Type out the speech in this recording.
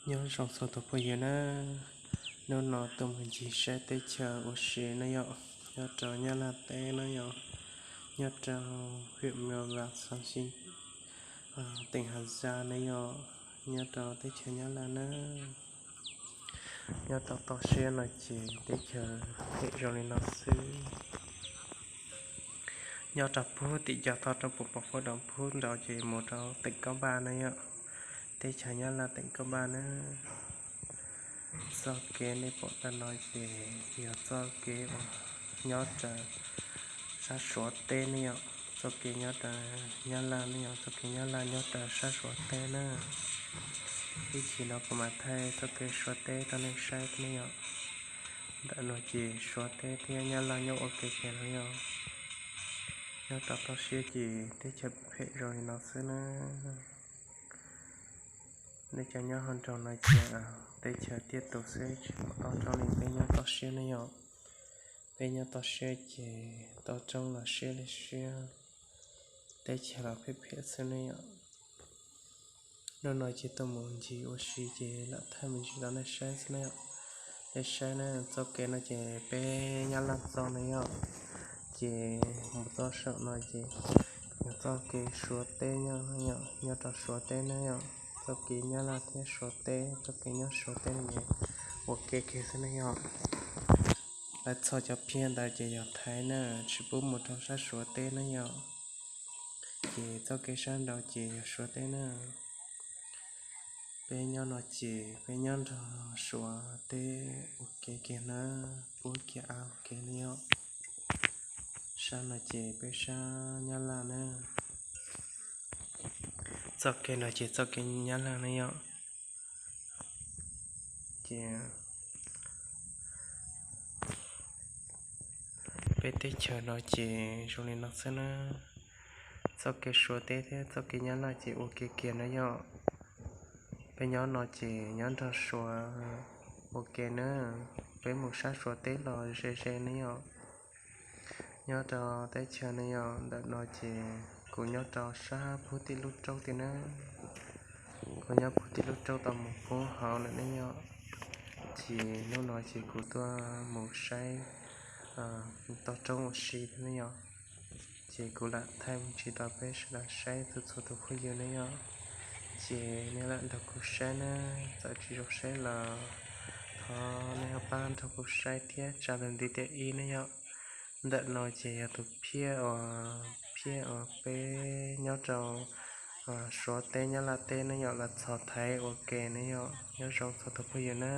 Nyob zoo txhua tus phooj ywg na, hnub no tuaj mus ncig saib teb chaws ua si na yom, nyob rau Nyab Laj teb na yom, nyob rau huyện Mường Lò, tỉnh Hà Giang na yom, nyob rau teb chaws Nyab Laj na. Nyob rau toj siab no ces teb chaws phem zoo li no xwb. Nyob rau pug tim co toj roob puag pov puag doo pug nraud ces mus rau tỉnh Cao Bằng na yom, teb chaws Nyab Laj tỉnh Cao Bằng na. Txoj kev nej pom tau no ces yog txoj kev uas nyob rau sab Suav teb ne yom, txoj kev nyob rau Nyab Laj ne yom, txoj kev Nyab Laj nyob rau sab Suav teb na. Ib chim no kuv mam thaij txoj kev Suav teb rau nej saib ne yom. Ntawm no ces Suav teb thiab Nyab Laj nyob ua ke kiag no yom. Nyob rau toj siab ces teb chaws phem zoo li no xwb na. Nej cov nyob hauv nroog no ces teb chaws tiaj tus xwb tsis muaj toj roob li peb nyob toj siab ne yom. Peb nyob toj siab ces toj roob los siab li siab, teb chaws los phem phem xwb ne yom. Hnub no ces tuaj mus ncig ua si ces lam thaij me ntsis rau nej saib xwb na yom. Nej saib na, txoj kev no ces peb Nyab Laj txoj na yom, ces mus txoj saum no ces yog txoj kev Suav teb nyob, nyob rau Suav teb na yom. Txoj kev Nyab Laj thiab Suav teb, txoj kev nyob Suav teb no ces ua ke kiag xwb na yom. Lawv txhos cov phiaj ntawd ces yog Thaib na, tsis pub mus rau sab Suav teb na yom. Ces txoj kev sab nraud ces yog Suav teb na. Peb nyob no ces peb nyob nrog Suav teb ua ke kiag na, pub kiag av ua ke na yom. Sab no ces peb sab Nyab Laj na. Txoj kev no ces txoj kev Nyab Laj na yom. Ces peb teb chaws no ces zoo li no xwb na. Txoj kev Suav teb thiab txoj kev Nyab Laj ces ua ke kiag na yom. Peb nyob no ces nyob nrog Suav ua ke na. Peb mus sab Suav teb los ze ze na yom. Nyob rau teb chaws na yom, ntawm no ces kuv nyob rau sab pug tim lub roob tiag na. Kuv nyob pug tim lub roob tau mus poob hauv lawm ne yom. Ces hnub no ces kuv tuaj mus saib toj roob ua si thiab ne yom. Ces kuv lam thaij me ntsis rau peb sawv daws saib txhua txhua tus phooj ywg ne yom. Ces nej lam nrog kuv saib na, txawm tsis zoo saib los thov nej ho pab nrog kuv saib thiab tsa ntawm ntiv tiam ib ne yom. Ntawm no ces yog tus phiaj uas, phiaj uas peb nyob rau Suav teb Nyab Laj teb ne yom, lawv txhos Thaib ua ke ne yom. Nyob zoo txhua tus phooj ywg na.